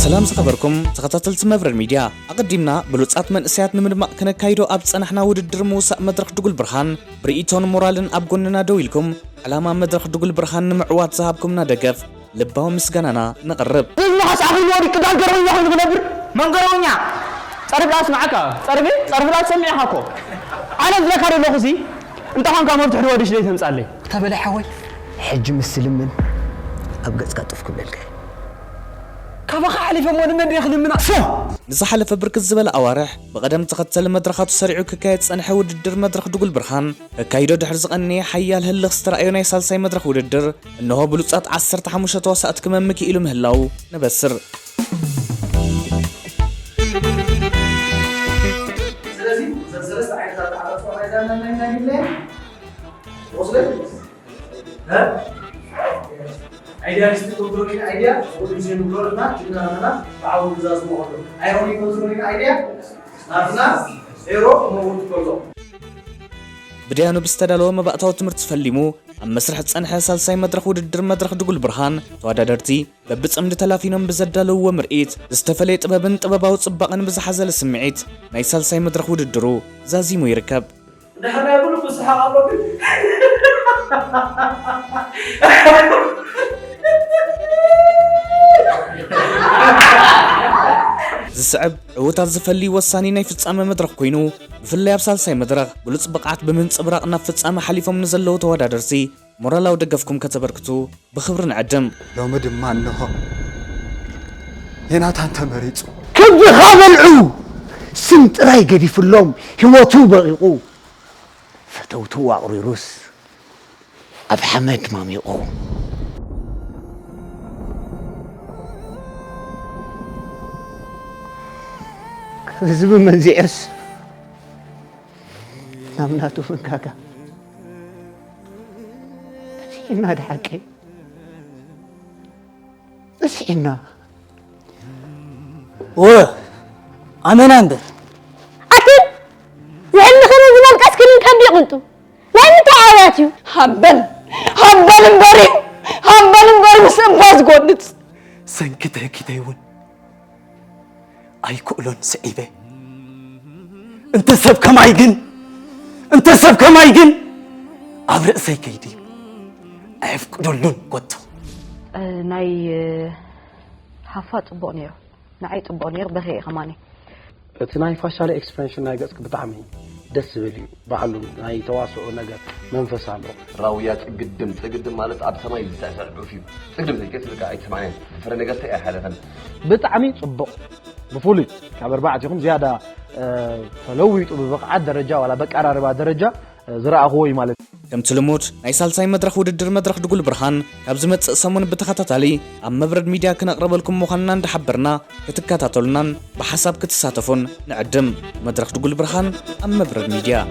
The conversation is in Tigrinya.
ሰላም ዝኸበርኩም ተኸታተልቲ መብረድ ሚድያ፣ ኣቐዲምና ብሉጻት መንእሰያት ንምድማቕ ክነካይዶ ኣብ ጸናሕና ውድድር ምውሳእ መድረኽ ድጉል ብርሃን ብርእይቶን ሞራልን ኣብ ጎንና ደው ኢልኩም ዕላማ መድረኽ ድጉል ብርሃን ንምዕዋት ዝሃብኩምና ደገፍ ልባዊ ምስጋናና ነቕርብ። ህዝቢ ከስዓኹ ኢልዎ ድዩ ክዳን ገርበኛ ኮይኑ ክነብር? መን ገርበኛ? ጸርፍላ ስምዓካ፣ ጸርፊ፣ ጸርፍላ ትሰምዕ ኢኻ እኮ። ኣነ ዝብለካ ዘለኹ ሲ፣ እንተ ኾንካ መብትሕ ድወድሽ ደይ ተምጻለይ። ተበለ ሓወይ፣ ሕጂ ምስ ልምን ኣብ ገጽካ ጥፍ ክብለልካ እየ። ካባኻ ሓሊፈ እሞ ንመን ድየ ክልምና? ፎ! ንዝሓለፈ ብርክት ዝበለ ኣዋርሕ ብቐደም ተኸተል መድረኻቱ ሰሪዑ ክካየድ ዝጸንሐ ውድድር መድረኽ ድጉል ብርሃን ከካይዶ ድሕሪ ዝቐነየ ሓያል ህልኽ ዝተራእዮ ናይ ሳልሳይ መድረኽ ውድድር፣ እንሆ ብሉጻት ዓሰርተ ሓሙሽተ ተዋሳእቲ ክመም ክኢሉ ምህላው ነበስር። ስለዚ እዘን ሰለስተ ዓይነት ኣተዓጻጽፋ ናይዛ ናይ ናይ ዲብለያ ወስደት እ? ኣይድያ ሊስት ኮንትሮሊን ኣይድያ ወዲ ጊዜ ንብሎ ድማ ጅግና ኣለና ብዓው ግዛ ዝመቐሉ ኣይሮኒ ኮንትሮሊን ኣይድያ ናትና ዜሮ መውት ከሎ ብድያኑ ብዝተዳለወ መባእታዊ ትምህርቲ ፈሊሙ ኣብ መስርሕ ዝጸንሐ ሳልሳይ መድረኽ ውድድር መድረኽ ድጉል ብርሃን፣ ተወዳደርቲ በብጽምዲ ተላፊኖም ብዘዳለውዎ ምርኢት፣ ዝተፈለየ ጥበብን ጥበባዊ ጽባቐን ብዝሓዘለ ስምዒት ናይ ሳልሳይ መድረኽ ውድድሩ ዛዚሙ ይርከብ። እንድሕር ናይ ብልቡ ዝሰሓቕ ኣሎ ግን ዝስዕብ ዕውታት ዝፈሊ ወሳኒ ናይ ፍጻመ መድረኽ ኮይኑ፣ ብፍላይ ኣብ ሳልሳይ መድረኽ ብሉጽ ብቕዓት ብምንጽብራቕ ናብ ፍጻመ ሓሊፎም ንዘለዉ ተወዳደርቲ ሞራላዊ ደገፍኩም ከተበርክቱ ብኽብሪ ንዕድም። ሎሚ ድማ እንሆ ዮናታን ተመሪጹ። ክብድኻ በልዑ! ስም ጥራይ ገዲፍሎም ህይወቱ በቒቑ። ፈተውቱ ኣቑሪሩስ ኣብ ሓመድ ማሚቑ። ህዝቢ መንዚዑስ ናብ ናቱ መንጋጋ። በዚሕና ድሓቂ። በዚሕና። ወ ኣመና እምበር። ኣትን ዝሕልኽን ዝመልቀስክንን ቀንዲ ይቕንጡ። ናይ ምንታይ ኣውያት እዩ? ሃምበል፣ ሃምበል እምበር እዩ። ሃምበል እምበር ምስ እባ ዝጎንጽ። ሰንኪ ተኪተይ እውን ኣይክእሎን ስዒበ። እንተ ሰብ ከማይ ግን፣ እንተ ሰብ ከማይ ግን ኣብ ርእሰይ ከይዲ ኣየፍቅደሉን ኮቶ። እ፣ ናይ፣ እ፣ ሃፋ ጽቡቕ ነይሩ። ንዓይ ጽቡቕ ነይሩ፣ በኺ እየ ከማኒ። እቲ ናይ ፋሻል ኤክስፕሬሽን ናይ ገጽኪ ብጣዕሚ ደስ ዝብል እዩ። ባዕሉ ናይ ተዋስኦ ነገር መንፈስ ኣለዎ። ራውያ ጽግድም፣ ጽግድም ማለት ኣብ ሰማይ ዝስዕስዕ ዑፍ እዩ። ጽግድም ተይከስልካ ኣይትሰማዕን። ፍረ ነገር እንታይ ኣይሓለፈን። ብጣዕሚ ጽቡቕ። ብፍሉይ ካብ ኣርባዕቲኹም ዝያዳ፣ እ፣ ተለዊጡ ብብቕዓት ደረጃ ዋላ በቀራርባ ደረጃ፣ እ፣ ዝረኣኽዎ እዩ ማለት እዩ። ከምቲ ልሙድ ናይ ሳልሳይ መድረኽ ውድድር መድረኽ ድጉል ብርሃን ካብ ዝመጽእ ሰሙን ብተኸታታሊ ኣብ መብረድ ሚድያ ክነቕርበልኩም ምዃንና እንዳሓበርና ክትከታተሉናን ብሓሳብ ክትሳተፉን ንዕድም። መድረኽ ድጉል ብርሃን ኣብ መብረድ ሚድያ።